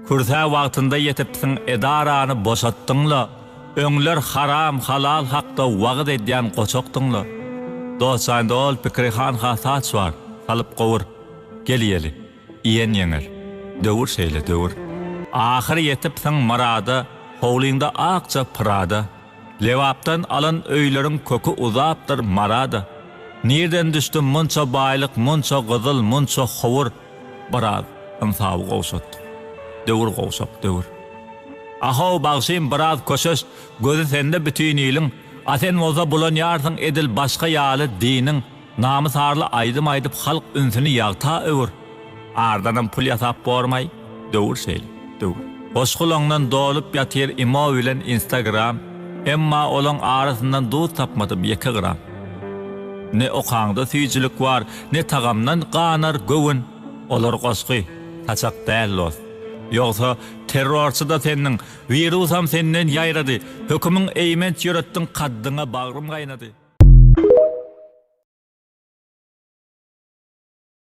Kürsä wagtynda ýetipsiň edarany boşatdyňla, öňler haram halal hakda wagyz edýän goçakdyňla. Dostjan ol pikiri hanha saç bar, salyp gowur. Gel iýeli. Iýen ýeňer. Döwür şeýle döwür. Ahyr ýetipsiň myrada, howlyňda akja Prada. Lebapdan alan öýleriň köki uzapdyr Marada. Nirden düşdi munça baýlyk, munça gyzyl, munça howur. Biraz ynsaby gowşatdyk. Döwür gowşak döwür. Ahow bagşym biraz köşeş, gözi sende bütin iliň, a sen bolsa bulanýarsyň edil başga ýaly diniň. Namys-arly aýdym aýdyp halk ünsüni ýagta öwür. Ardanam pul ýasap bormaý, döwür şeýle, döwür. Goşgulaňdan dolup ýatyr imo bilen instagram, emma olaň arasyndan duz tapmadym ýeke gram. Ne okaňda süýjülik bar, ne tagamdan ganar göwün, olar goşgy, saçak däl dost. Ýogsa, terrorçy-da sendiň, wirusam senden ýaýrady, hökümiň eýmenç ýöretdiň kaddyňa bagrym gaýnady.